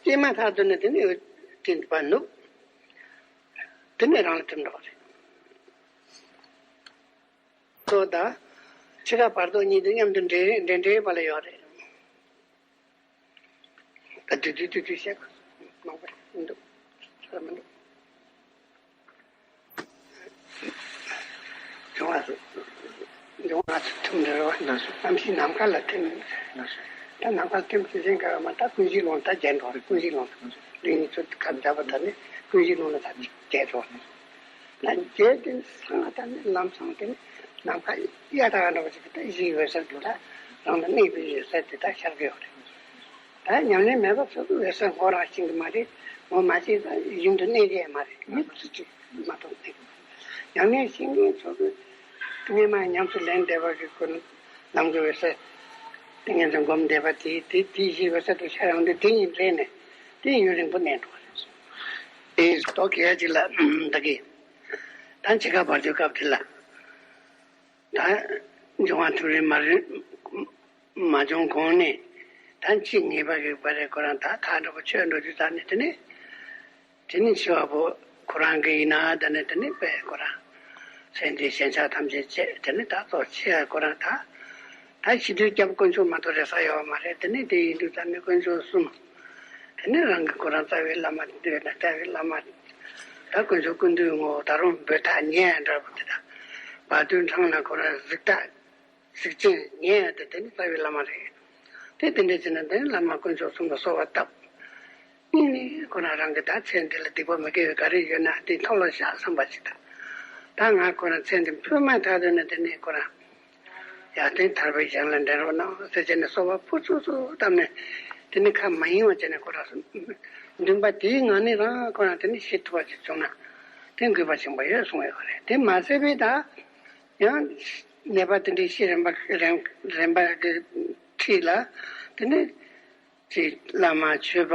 སྐྱེས་མ་ཐག་ཏུ་ནི་དེ་ནི་འོད་ཐིམ་པ་ནུབ། དེ་ནི་རང་ལ་ཐིམ་འགྲོ་བ་རེད། ཚོགས་དང་འཆི་ཁ་བར་དོ་གཉིས་དེ་མཉམ་དུ་འདྲེས་འདྲེས་འདྲེས་པ་ལ་ཡོད་རེད། ད་དུས་དུས་དུས་དུས་བཤད་དགོས་མང་པོ་རེད་མི་འདུག་ཚོད་མི་འདུག་འབྱུང་བ་འབྱུང་བ་ཐུམ་འདྲ་བ་ན་སོ་གཏམ་ཤིང་ནམ་མཁའ་ལ་ཐིམ་ན་སོ། ད་ནམ་མཁའ་ཐིམ་ཚེ་ཅན་ག་མ་ད་ཀུན་གཞི་ཀློང་ད་རྒྱན་འགྲོ་རེད། ཀུན་གཞི་ཀློང་ད་འདི་གཉིས་ཚོ་ཁ་འདྲ་བ་ད་ནི་ཀུན་གཞི་ཀློང་ལ་ད་རྒྱན་འགྲོ་རེད། ན་རྒྱན་དེ་སང་ད་ནི་ལམ་སང་དེ་ནི་ནམ་མཁའ་གཡའ་དག་འདྲ་བ་ཞིག་ད་གཞིའི་འོད་གསལ་དུ་ད་རང་ལ་གནས་པའི་འོད་གསལ་དེ་ད་ཤར་གི་ཡོད་རེད། ད་ཉམས་ལེན་མེད་པ་ཚོ་གི་འོད་གསལ་ངོ་རང་ཤེས་གི་མ་རེད། ངོ་མ་ཤེས་ཙང་ཡུན་དུ་གནས་ཀྱི་མ་རེད། མི་ཚོ་ཅིག་མ་གཏོགས་གནས་ཀྱི་མ་རེད། ཉམས་ལེན་ཤེས་མཁན་ཚོ་གི་སྔོན་མ་ཉམས་སུ་ལེན་བསྡད་པ་གི་ཁོ་ནི་ནམ་གི་འོད་གསལ་དེ་ངན་ཚོ་སྒོམ་བསྡད་པ་དེ་དེ་དེ་བཞིན་འོད་གསལ་དུ་ཤར་ཡོང་དུས་དེ་ཉིད་རེད་ནས་དེ་ཡུན་རིང་པོ་གནས་འགྲོ་བ་རེད། དེ་ཏོག་གེ་ཅིག་ལ་ད་གི་ད་འཆི་ཁ་བར་དོའི་སྐབས་དེ་ལ། ད་འབྱུང་བ་ཐིམ་རིམ་མ་རེད། མ་བྱུང་གོང་ནས་ད་འཆི་ངེས་པ་གི་བར་རེ་ཁོ་རང་ད་ཐག་འགྲོ་པོ་ཆོད་འགྲོ་རྒྱུ་ད་ནི་དེ་ནི་དེ་ནི་འཆི་བ་པོ་ཁོ་རང་གི་ཡིན་ན་ད་ནི་དེ་ནི་པས་ཁོ་རང་སེམས་ཅན་ཞེན་ཆགས་ཐམས་ཅད་བཅད་དེ་ནི་ད་གཙོ་ཆེ་ཁོ་རང་ད་ད་ཤི་དུས་སྐྱབས་དཀོན་མཆོག་མ་གཏོགས་རེ་ས་ཡོད་མ་རེད། དེ་ནི་དེ་ཡིན་དུས་ད་ནི་དཀོན་མཆོག་གསུམ། དེ་ནས་རང་གི་ཁོ་རང་རྩ་བའི་བླ་མ་འདོད་ན་རྩ་བའི་བླ་མ། ད་དཀོན་མཆོག་ཀུན་འདུས་ངོ་ད་རུང་འབོད་ཐག་ཉེ་འདྲ་པོ་དེ་དང་། བར་དོའི་འཕྲང་ལ་ཁོ་རང་གཟིགས་རྟགས་གཟིགས་ཅན་ཉེ་དེ་དེ་ནི་རྩ་བའི་བླ་མ་རེད། དེ་དེ་འདྲ་བྱས་ན་དེ་ནི་བླ་མ་དཀོན་མཆོག་གསུམ་ལ་གསོལ་བ་བཏབ། གཉིས་ནས་ཁོ་རང་རང་གི་ད་མཚན་འདི་ལ་སྡིག་པ་མི་དགེ་བའི་ག་རེ་ཡོད་ན་དེ་མཐོལ་ལོ་བཤགས་བསམ་པ་ཞིག་དང་། ད་ང་ཁོ་རང་མཚན་འདི་ཕུལ་མ་ཐག་ཏུ་ནས་དེ་ནས་ཁོ་རང་། ཡར་ཐོན་ཐར་པའི་ཞིང་ལ་འདྲེན་རོགས་གནང་ཟེར་བྱས་ནས་གསོལ་བ་ཕུར་ཚུར་ཚུར་བཏབ་ནས་དེ་ནི་ཁ་མ་ཡིན་པ་བྱས་ནས་ཁོ་རང་འདུན་པ་དེའི་ངང་ནས་རང་ཁོ་རང་དེ་ནི་ཤི་ཐུབ་པ་ཞིག་བྱུང་ན་དེ་དགོས་པ་ཆེན་པོ་ཡོད་གསུངས་ཡོད་རེད། དེ་མ་ཟད་པའི་ད་ཡང་ནད་པ་དེ་འདྲའི་ཤི་རན་པ་རན་རན་པ་གི་འཁྲིས་ལ་དེ་ནི། ཅིག་བླ་མ་ཆོས་པ་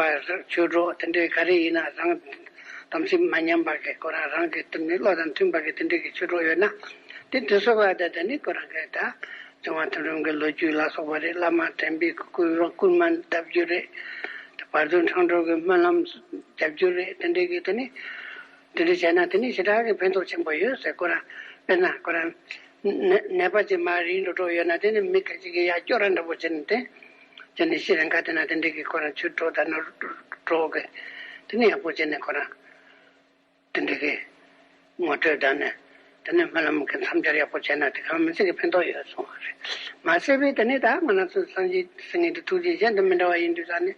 ཆོས་གྲོགས་དེ་འདྲའི་ག་རེ་ཡིན་ན་རང་དམ་ཚིག་མ་ཉམས་པ་གི་ཁོ་རང་རང་གི་དེ་ནི་བློ་དང་མཐུན་པ་གི་དེ་འདྲའི་གི་ཆོས་གྲོགས་ཡོད་ན་དེ་དེ་ཚོ་བ་དེ་དེ་ནི་ཁོ་རང་གི་ད་འབྱུང་བ་ཐིམ་རིམ་གི་ལོ་རྒྱུས་ལ་སོགས་པ་རེད། བླ་མ་དྲན་པའི་སྐུལ་རོགས་སྐུལ་མ་ལྡབ་རྒྱུ་རེད། དེ་བར་དོའི་འཕྲང་གྲོལ་གི་སྨོན་ལམ་རྒྱབ་རྒྱུ་རེད། དེ་འདྲའི་གི་དེ་ནི་དེ་འདྲ་བྱས་ན་དེ་ནི་ཞེ་དྲག་གི་ཕན་ཐོགས་ཆེན་པོ་ཡོད་ཟེར། ཁོ་རང་དཔེར་ན་ཁོ་རང་ནད་ནད་པ་ཅིག་མར་རིལ་འགྲོ་གྲོགས་ཡོད་ན་དེ་ནི་མི་ཁ་ཅིག་གི་ཡ་སྐྱོ་ར་འདྲ་པོ་བྱས་ནས་དེ། ཅི་ནས་ཤི་རན་ཁ་དེ་ན་དེ་འདྲའི་གི་ཁོ་རང་ཆོས་གྲོགས་དང་ནོར་གྲོགས་གི་དེ་ནས་ཡག་པོ་བྱས་ནས་ཁོ་རང་དེ་འདྲའི་གི་ངོ་སྤྲོད་དང་ནས་དེ་ནས་སྨོན་ལམ་གི་མཚམས་སྦྱར་ཡག་པོ་བྱས་ན་དེ་གང་མི་ཚེ་གི་ཕན་ཐོགས་ཡོད་གསུངས་པ་རེད། མ་ཟད་པའི་དེ་ནས་ད་ང་རང་ཚོ་སངས་རྒྱས་ཟེར་མཁན་དེ་ཐུགས་རྗེ་གཞན་དང་མི་འདྲ་བ་ཡིན་དུས་ད་ནི་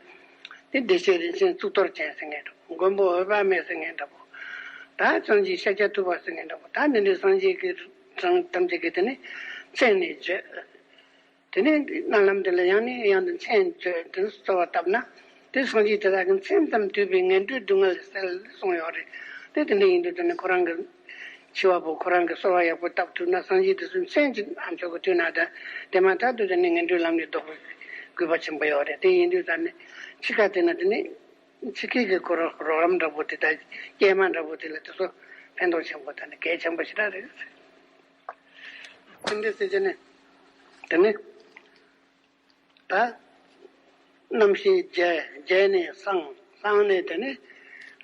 དེ་བདེ་གཤེགས་རིན་ཆེན་གཙུག་ཏོར་ཅན་ཟེར་མཁན་འདྲ་པོ། མགོན་པོ་འོད་དཔག་མེད་ཟེར་མཁན་འདྲ་པོ། ད་སངས་རྒྱས་ཤཱཀྱ་ཐུབ་པ་ཟེར་མཁན་འདྲ་པོ། ད་འདི་འདྲའི་སངས་རྒྱས་ཀྱི་གྲངས་ཐམས་ཅད་ཀྱི་དེ་ནས་མཚན་ནས་བརྗོད། དེ་ནས་རྣ་ལམ་དེ་ལ་ཡང་ནས་ཡང་དུ་མཚན་བརྗོད་དེ་ནས་གསོལ་བ་བཏབ་ན། དེ་སངས་རྒྱས་དེ་དག་གི་མཚན་ཙམ་བསྡུས་པའི་ངན་འགྲོའི་སྡུག་བསྔལ་སེལ་གསུངས་ཡོད་རེད། དེ་དེ་འདྲ་ཡིན་དུས་དེ་ནས་ཁོ་རང་གི་འཆི་བ་པོ་ཁོ་རང་གི་གསོལ་བ་ཡག་པོ་བཏབ་ཐུབ་ན་སངས་རྒྱས་དེ་ཚོའི་མཚན་གྱི་ཨ་མཆོག་གི་དུས་ན་དང་དེ་མ་ཐག་ཏུ་དེ་ནས་ངན་འགྲོའི་ལམ་ནས་ལྡོག་པའི་དགོས་པ་ཆེན་པོ་ཡོད་རེད། དེ་ཡིན་དུས་ད་ནི་འཆི་ཁ་དེ་ན་དེ་ནི། འཆི་ཁའི་གི་ཁོ་རང་རོགས་རམ་འདྲ་པོ་དེ་དང་སྐྱེལ་མ་འདྲ་པོ་དེ་ལ་དེ་ཚོ་ ཕན་ཐོགས་ཆེན་པོ་དང་ནི་གལ་ཆེན་པོ་ཞེ་དྲག་རེད། དེ་འདྲ་ཟེར་གྱི་ནི་དེ་ནི་ད་རྣམ་ཤེས་རྒྱས། རྒྱས་ནས་སངས། སངས་ནས་དེ་ནི་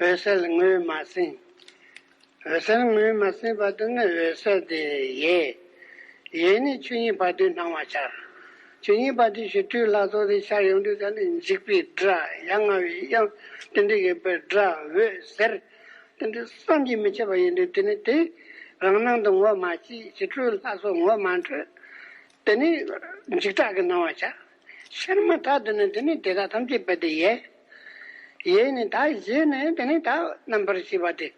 འོད་གསལ་ངོས་མ་ཟིན། འོད་གསལ་ངོས་མ་ཟིན་པ་དེ་ནི་འོད་གསལ་དེ་ཡལ། ཡལ་ནས་ཆོས་ཉིད་བར་དོའི་སྣང་བ་འཆར། ཆོས་ཉིད་བར་དོའི་ཞི་ཁྲོའི་ལྷ་ཚོགས་དེ་འཆར་ཡོང་དུས་ཙམ་ནས་འཇིགས་པའི་སྒྲ། ཡ་ང་བའི་དབྱངས། དེ་འདྲ་གི་པའི་སྒྲ། འོད་ཟེར། དེ་འདྲ་བསམ་གྱིས་མི་ཁྱབ་པ་ཡིན་དུས། དེ་ནི་དེ་རང་སྣང་དུ་ངོ་མ་ཤེས། ཞི་ཁྲོའི་ལྷ་ཚོགས་ངོ་མ་འཕྲོད། དེ་ནི་འཇིགས་སྐྲག་གི་སྣང་བ་འཆར། འཆར་མ་ཐག་ཏུ་ནི་དེ་ནི་དེ་དག་ཐམས་ཅད་རྦད་དེ་ཡལ། ཡལ་ནས་ད་གཞི་ནས་དེ་ནི་ད་རྣམ་པར་ཤེས་པ་དེ།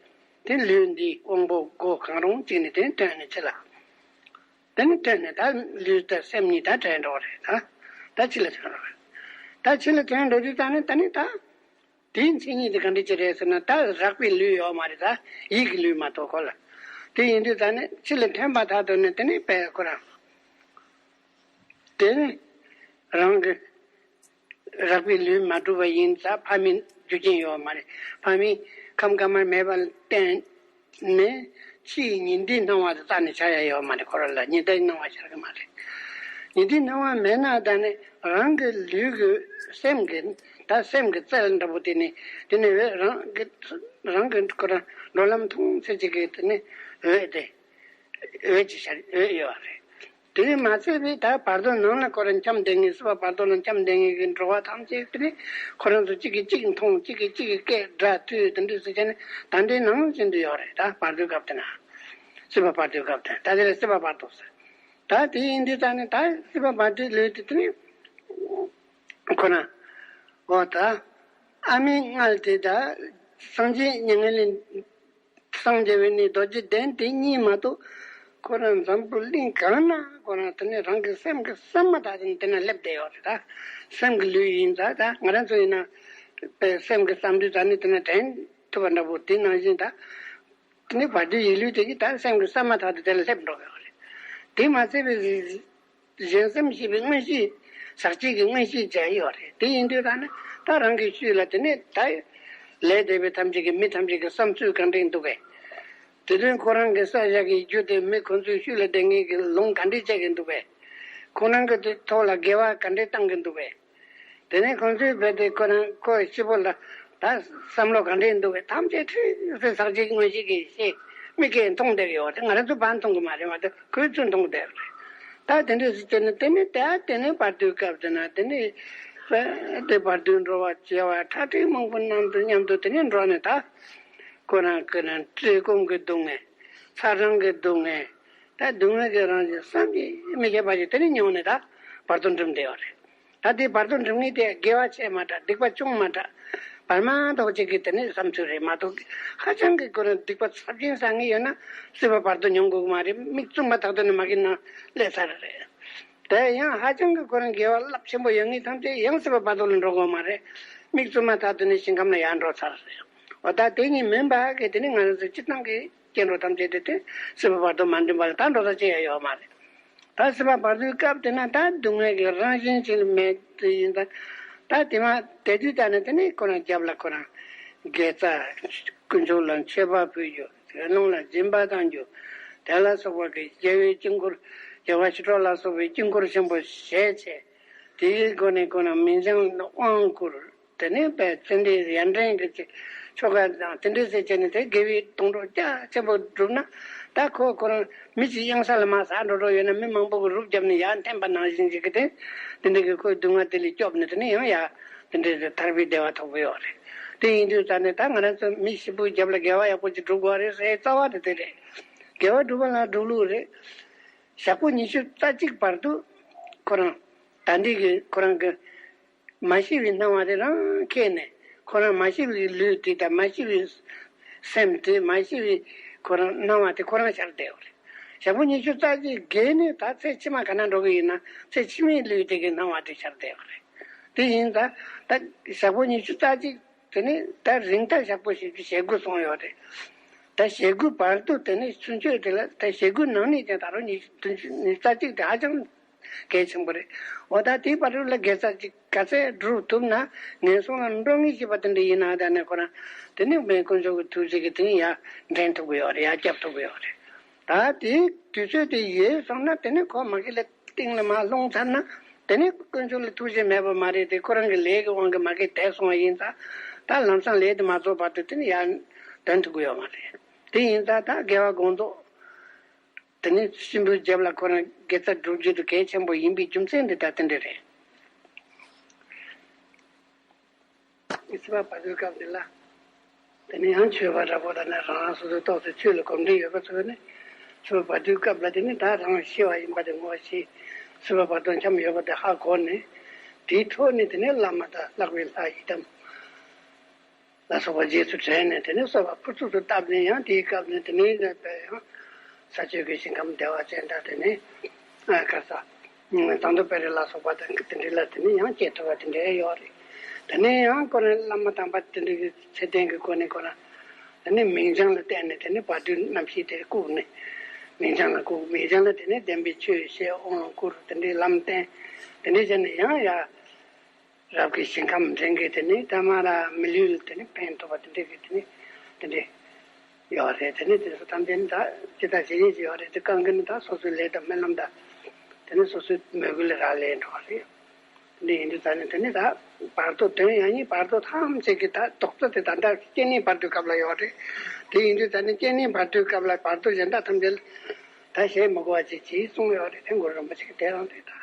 དེ་ལུས་འདིའི་དབང་པོ་སྒོ་གང་རུང་གཅིག་ནས་དེ་ནི་ཐོན་ནས་ཕྱི་ལ། དེ་ནི་ཐོན་ནས་ད་ལུས་དང་སེམས་གཉིས་ད་བྲལ་འགྲོ་བ་རེད། ད་ད་ཕྱི་ལ་ཐོན་འགྲོ་བ་རེད། ད་ཕྱི་ལ་ཐོན་འགྲོ་དུས་ད་ནི་ད་ནི་ད། དེའི་མཚན་ཉིད་དེ་ག་འདྲ་ཅིག་རེད་ཟེར་ན། ད་རགས་པའི་ལུས་ཡོད་མ་རེད། ད་ཡིད་ཀྱི་ལུས་མ་གཏོགས་ཁོ་ལ། དེ་ཡིན་དུས་ད་ནི་ཕྱི་ལ་ཐོན་པ་ཐག་ཏུ་ནི་དེ་ནི་པས་ཁོ་རང་། དེ་ནི་རང་གི་རགས་པའི་ལུས་མ་གྲུབ་པ་ཡིན་ཙང་ཕ་མའི་རྒྱུ་རྐྱེན་ཡོད་མ་རེད། ཕ་མའི་ཁམས་དཀར་དམར་མེད་པ་ལ་བརྟེན་ནས་ཕྱིའི་ཉི་ཟླའི་སྣང་བ་དེ་རྩ་ནས་འཆར་ཡ་ཡོད་མ་རེད། ཁོ་རང་ལ་ཉི་ཟླའི་སྣང་བ་འཆར་གི་མ་རེད། ཉི་ཟླའི་སྣང་བ་མེད་ན་ད་ནི་རང་གི་ལུས་ཀྱི་སེམས་ཀྱི། ད་སེམས་ཀྱི་རྩལ་འདྲ་པོ་དེ་ནི་དེ་ནི་འོད། རང་གི་རང་གི་ཁོ་རང་འགྲོ་ལམ་མཐོང་ཚད་ཅིག་གི་དེ་ནི་འོད་དེ། འོད་ཀྱི་ཤར་འོད་ཡོད་རེད། དེ་ནི་མ་ཚད་པའི་ད་བར་དོ་ནང་ལ་ཁོ་རང་འཁྱམས་བསྡད་མཁན། སྲིད་པ་བར་དོ་ལ་འཁྱམས་བསྡད་མཁན་གྱི་འགྲོ་བ་ཐམས་ཅད་དེ་ནི་ཁོ་རང་ཚོ་གཅིག་གིས་གཅིག་མཐོང་། གཅིག་གིས་གཅིག་གི་སྐད་སྒྲ་ཐོས། དེ་འདྲ་ཟེར་བྱས་ནས་ད་འདྲའི་ནང་བཞིན་དུ་ཡོད་རེད། ད་བར་དོའི་སྐབས་དེ་ན། སྲིད་པ་བར་དོའི་སྐབས་དེ། ད་དེ་ལ་སྲིད་པ་བར་དོ་ཟེར། ད་དེ་ཡིན་དུས་ད་ནི་ད་སྲིད་པ་བར་དོའི་ལུས་དེ་དེ་ནི་ཁོ་ན། འོ་ད་ཨ་མའི་མངལ་དེ་ད་སངས་རྒྱས་མྱ་ངན་ལས། སངས་རྒྱས་པའི་ནི་རྡོ་རྗེ་གདན་དེ་གཉིས་མ་གཏོགས་ཁོ་རང་འཛམ་བུ་གླིང་གང་ན་ཁོ་རང་དེ་ནི་རང་གི་སེམས་ཀྱི་བསམ་མ་ཐག་ཏུ་དེ་ན་སླེབས་བསྡད་ཡོད་རེད། ད་སེམས་ཀྱི་ལུས་ཡིན་ཙང་། ད་ང་རང་ཚོ་ཡིན་ན་པའི་སེམས་ཀྱི་བསམ་དུས་ད་ནི་དེ་ན་དྲན་ཐུབ་པ་འདྲ་པོ། དེ་ནང་བཞིན་ད་དེ་ནི་བར་དོའི་ཡིད་ལུས་དེ་གིས་ད་སེམས་ཀྱི་བསམ་མ་ཐག་ཏུ་དེ་ལ་སླེབས་འགྲོ་གི་ཡོད་རེད། དེ་མ་ཚད་པའི་གཞན་སེམས་ཤེས་པའི་མངོན་ཤེས། ཟག་བཅས་ཀྱི་མངོན་ཤེས་བྱས་ཡོད་རེད། དེ་ཡིན་དུས་ད་ནི་ད་རང་གི་ཤུལ་ལ་དེ་ནི་ད་ལས་འདས་པའི་ཐམས་ཅད་ཀྱི་མི་ཐམས་ཅད་ཀྱི་བསམ་ཚུལ་གང་འདྲ་འདུག་གས། དེ་དོན་ཁོ་རང་གི་ས་ཞག་གི་རྒྱུ་དེ་མི་ཁོ་ཚོའི་ཤུལ་ལ་བསྡད་མཁན་གྱི་ལུང་ག་འདྲ་བྱེད་ཀྱི་འདུག་གས། ཁོ་རང་གི་དེ་ཐོག་ལ་འགལ་བ་ག་འདྲ་བཏང་གི་འདུག་གས། དེ་ནས་ཁོ་ཚོས་རྦད་དེ་ཁོ་རང་ཁོའི་སྤྱི་བོ་ལ་ད་བསམ་བློ་ག་འདྲ་འདུག་གས། ཐམས་ཅད་ཁྲིག་ཁྲིག་ཟག་བཅས་མངོན་ཤེས་ཀྱིས་ཤེས། མིག་གིས་མཐོང་བསྡད་ཡོད་རེད། ང་རང་ཚོ་ཕར་མཐོང་གི་མ་རེད་མ་གཏོགས་ཁོས་ཚུར་མཐོང་བསྡད་ཡོད་རེད། ད་དེ་འདྲ་ཟེར་དེ་ནི་དེ་ནི་ད་དེ་ནི་བར་དོའི་སྐབས་དེ་ན་དེ་ནི་རྦད་དེ་བར་དོའི་འགྲོ་བ་བྱེ་བ་ཁྲག་ཁྲིག་མང་པོ་མཉམ་དུ་མཉམ་དུ་དེ་ནི་འགྲོ་ནས་ད་ཁོ་རང་ཁོ་རང་བཀྲེས་སྐོམ་གྱི་སྡུག་བསྔལ། ཚ་གྲང་གི་སྡུག་བསྔལ། ད་སྡུག་བསྔལ་གྱི་རང་བཞིན་བསམ་གྱིས་མི་ཁྱབ་པ་ཞིག་དེ་ནི་མྱོང་ནས་ད་བར་དོ་འགྲིམས་བསྡད་ཡོད་རེད། ད་དེ་བར་དོ་འགྲིམས་མཁན་དེ་དགེ་བ་བྱས་མ་དྲགས། སྡིག་པ་བྱུང་མ་དྲགས། བར་མ་ཐག་ཅིག་གི་དེ་ནི་བསམ་ཚུལ་རེད་མ་གཏོགས། ཧ་ཅང་གི་ཁོ་རང་སྡིག་པ་ཚབས་ཆེན་བསགས་མཁན་ཡོད་ན་སྲིད་པ་བར་དོ་མྱོང་དགོས་ཀྱི་མ་རེད། མིག་བཙུམ་མ་ཐག་ཏུ་ནི་མ་གི་ནང་སླེབས་ཚར་རེད། དེ་ཡང་ཧ་ཅང་གི་ཁོ་རང་དགེ་བ་རླབས་ཆེན་པོ་ཡོད་མཁན་ཐམས་ཅད་ཡང་སྲིད་པ་བར་དོ་ལ་འགྲོ་དགོས་མ་རེད། མིག་བཙུམ་མ་ཐག་ཏུ་ནི་ཞིང་ཁམས་ལ་ཡར་འགྲོ་ཚར་རེད། འོ་ད་དེ་གཉིས་མིན་པ་གི་དེ་ནི་ང་རང་ཚོ་སྤྱིར་བཏང་གི་སྐྱེ་འགྲོ་ཐམས་ཅད་དེ་དེ་སྲིད་པ་བར་དོ་མ་འགྲིམས་པ་ལ་ད་འགྲོ་ས་ཅི་ཡང་ཡོད་མ་རེད། ད་སྲིད་པ་བར་དོའི་སྐབས་དེ་ན་ད་སྡུག་བསྔལ་གྱི་རང་བཞིན་ཅིག་མེད་དེ་ཡིན་ད། ད་དེ་མ་དེ་དུས་ད་ནི་དེ་ནི་ཁོ་རང་རྒྱབ་ལ་ཁོ་རང་དགེ་རྩ། དཀོན་མཆོག་ལ་མཆོད་པ་ཕུལ་རྒྱུ། དགེ་སློང་ལ་སྦྱིན་པ་གཏང་རྒྱུ། དེ་ལ་སོགས་པ་གི་རྒྱལ་བའི་དཀྱིལ་འཁོར། རྒྱལ་བ་ཞི་ཁྲོ་ལ་སོགས་པའི་དཀྱིལ་འཁོར་ཆེན་པོ་བཞེས་བྱས། དེའི་སྒོ་ནས་ཁོ་རང་མིང་བྱང་དབང་བསྐུར། དེ་ནས་པའི་ཙན་དན་ཡར་འདྲེན་གྱི་ཆོ་ག་དང་དེ་འདྲ་ཟེར་བྱས་ནས་དེ་དགེ་བའི་སྡོང་གྲོགས་རྒྱ་ཆེན་པོ་བསྒྲུབས་ན། ད་ཁོ་ཁོ་རང་མི་གཅིག་གཡང་ས་ལ་མར་ཟག་འགྲོ་འགྲོ་ཡོད་ན་མི་མང་པོ་གི་རུབ་བརྒྱབ་ནས་ཡར་འཐེན་པ་ནང་བཞིན་ཞིག་གི་དེ། དེ་འདྲ་གི་ཁོའི་སྡུག་བསྔལ་དེ་ལས་སྐྱོབ་ནས་དེ་ནས་ཡང་ཡར་དེ་འདྲ་གི་ཐར་པའི་བདེ་བ་ཐོབ་ཀྱི་ཡོད་རེད། དེ་ཡིན་དུས་ད་ནི་ད་ང་རང་ཚོ་མི་ཞིག་པོའི་རྒྱབ་ལ་དགེ་བ་ཡག་པོ་ཅིག་སྒྲུབ་དགོས་རེད་ཟེར་རྩ་བ་དེ་དེ་རེད། དགེ་བ་སྒྲུབ་པ་ལ་སྒྲུབ་ལུགས་རེད། ཞག་པོ་ཉི་ཤུ་རྩ་གཅིག་བར་དུ་ཁོ་རང་ད་འདི་གི་ཁོ་རང་གི་མ་ཤི་བའི་སྣང་བ་དེ་རང་ཁྱེར་ནས། ཁོ་རང་མ་ཤི་བའི་ལུས་དེ་དང་མ་ཤི་བའི་སེམས་དེ། མ་ཤི་བའི་ཁོ་རང་སྣང་བ་དེ་ཁོ་རང་ཤར་བསྡད་ཡོད་རེད། ཞག་པོ་ཉི་ཤུ་རྩ་གཅིག་བརྒལ་ནས་ད་ཚེ་ཕྱི་མ་ག་ན་འགྲོ་གི་ཡིན་ན་ཚེ་ཕྱི་མའི་ལུས་དེ་གི་སྣང་བ་དེ་ཤར་བསྡད་ཡོད་རེད། དེ་ཡིན་ཙང་ད་ཞག་པོ་ཉི་ཤུ་རྩ་གཅིག་དེ་ནི་ད་རིང་ཐག་ཞག་པོ་བཞི་བཅུ་ཞེ་དགུ་སོང་ཡོད་རེད། ད་ཞེ་དགུ་བར་དུ་དེ་ནི་ཚུན་ཆད་དེ་ལ་ད་ཞེ་དགུ་ནང་ནས་ཀྱང་ད་རུང་ཉི་ཤུ་བདུན་ཅུ་ཉི་ཤུ་རྩ་གཅིག་དེ་ཧ་ཅང་ གལ་ཆེན་པོ་རེད། འོ་ད་དེའི་བར་དུ་ལ་དགེ་རྩ་ཅིག་ག་ཚད་སྒྲུབ་ཐུབ་ན། ངན་སོང་ལ་འགྲོ་ངེས་ཤེས་པ་དེ་འདྲ་ཡིན་ན། ད་ནས་ཁོ་རང་དེ་ནི་མེ་དཀོན་མཆོག་གི་ཐུགས་རྗེ་གིས་དེ་ནི་ཡར་འདྲེན་ཐུབ་ཀྱི་ཡོད་རེད། ཡར་བསྐྱབ་ཐུབ་ཀྱི་ཡོད་རེད། ད་དེའི་དུས་ཚོད་དེ་ཡོལ་སོང་ན། དེ་ནི་ཁོ་མ་གི་ལ་སྟེང་ལ་མར་ལྷུང་ཚར་ན། དེ་ནི་དཀོན་མཆོག་ལ་ཐུགས་རྗེ་མེད་པ་མ་རེད་དེ། ཁོ་རང་གི་ལས་ཀྱི་དབང་གིས་མ་གི་དེད་སོང་བ་ཡིན་ཙང་། ད་ལམ་སང་ལས་དེ་མ་རྫོགས་བར་དུ་དེ་ནི་ཡར་འདོན་ཐུབ་ཀྱི་ཡོད་མ་རེད། དེ་ཡིན་ཙང་ད་དགེ་བ་དགོངས་རྫོགས་དེ་ནི་གསོན་པོའི་རྒྱབ་ལ་ཁོ་རང་དགེ་རྩ་སྒྲུབ་རྒྱུ་དེ་གལ་ཆེན་པོ་ཡིན་པའི་རྒྱུ་མཚན་དེ་ད་དེ་འདྲ་རེད། སྲིད་པ་བར་དོའི་སྐབས་འདི་ལ། དེ་ནས་ཡང་ཆོས་པ་འདྲ་པོ་དང་ནི་རང་རང་སོ་སོའི་ཐོག་ཏུ་ཆོས་ལ་གོམས་འདྲིས་ཡོད་པ་ཚོས་ནི། སྲིད་པ་བར་དོའི་སྐབས་ལ་དེ་ནི་ད་རང་ཤི་བ་ཡིན་པ་དེ་ངོ་ཤེས། སྲིད་པ་བར་དོ་འཁྱམས་ཡོད་པ་དེ་ཧ་གོ་ནས། དེའི་འཕྲོ་ནས་དེ་ནས་བླ་མ་དང་ལྷག་པའི་ལྷ་ཡི་དམ་ལ་སོགས་པ་རྗེས་སུ་དྲན་ནས། དེ་ནས་གསོལ་བ་ཕུར་ཚུགས་སུ་བཏབ་ནས། ཡང་དེའི་སྐབས་ནས་དེ་ནས་ཡང་ས་ཆོས་ཀྱི་ཞིང་ཁམས་བདེ་བ་ཅན་དང་། དེ་ནས་ཨ་ག་ས། དང་པོ་དཔལ་རི་ལ་སོགས་པ་དང་དེ་འདྲ་ལ་དེ་ནས་ཡང་སྐྱེ་ཐུབ་པ་དེ་འདྲ་ཡོད་རེད། དེ་ནས་ཡང་ཁོ་རང་བླ་མ་དམ་པ་དེ་འདྲ་གི་ཚད་ལྡན་གྱི་སྒོ་ནས་ཁོ་རང་དེ་ནས་མིང་བྱང་ལ་བརྟེན་ནས། དེ་ནས་བར་དོའི་རྣམ་ཤེས་དེ་བཀུག་ནས། མིང་བྱང་ལ་བཀུག་མིང་བྱང་ལ་དེ་ནས་བདེན་པའི་ཆོས་བཤད། དབང་བསྐུར། དེ་འདྲའི་ལམ་བསྟན། དེ་འདྲ་བྱས་ནས་ཡང་ཡར་རབ་ཀྱི་ཞིང་ཁམས་འདྲེན་གྱི། དེ་ནས་ཐ་མ་ལ་མི་ལུས་ལ་དེ་ནས་ཕན་ཐོགས་པ་དེ་འདྲ་གི་དེ་ནས་དེ་འདྲ་ཡོད་རེད། དེ་ནས་དེ་ཚོ་ཐམས་ཅད་ནི་ད་ཅི་ལྟར་བྱེད་ཡིན་ཅི་ཡོད་རེད། དེ་གང་གི་ནི་ད་སོ་སོའི་ལས་དང་སྨོན་ལམ་དང་། དེ་ནས་སོ་སོའི་མོས་གུས་ལ་རག་ལས་འགྲོ་བ་རེད། དེ་འདྲ་ཡིན་དུས་ད་ནི་དེ་ནི་ད་བར་དོ་དོན་ཡང་སྙིང་བར་དོ་ཐམས་ཅད་ཀྱི་ད་རྡོག་རྩ་དེ་ད་ལྟ་སྐྱེ་གནས་བར་དོའི་སྐབས་ལ་ཡོད་རེད། དེ་ཡིན་དུས་ད་ནི་སྐྱེ་གནས་བར་དོའི་སྐབས་ལ་བར་དོ་གཞན་དག་ཐམས་ཅད་ལ་ད་བཤད་མི་དགོས་པ་ཅིག་ཅེས་གསུངས་ཡོད་རེད། དེ་གུ་རུ་རིན་པོ་ཆེ་གི་དེ་རང་རེད་ད།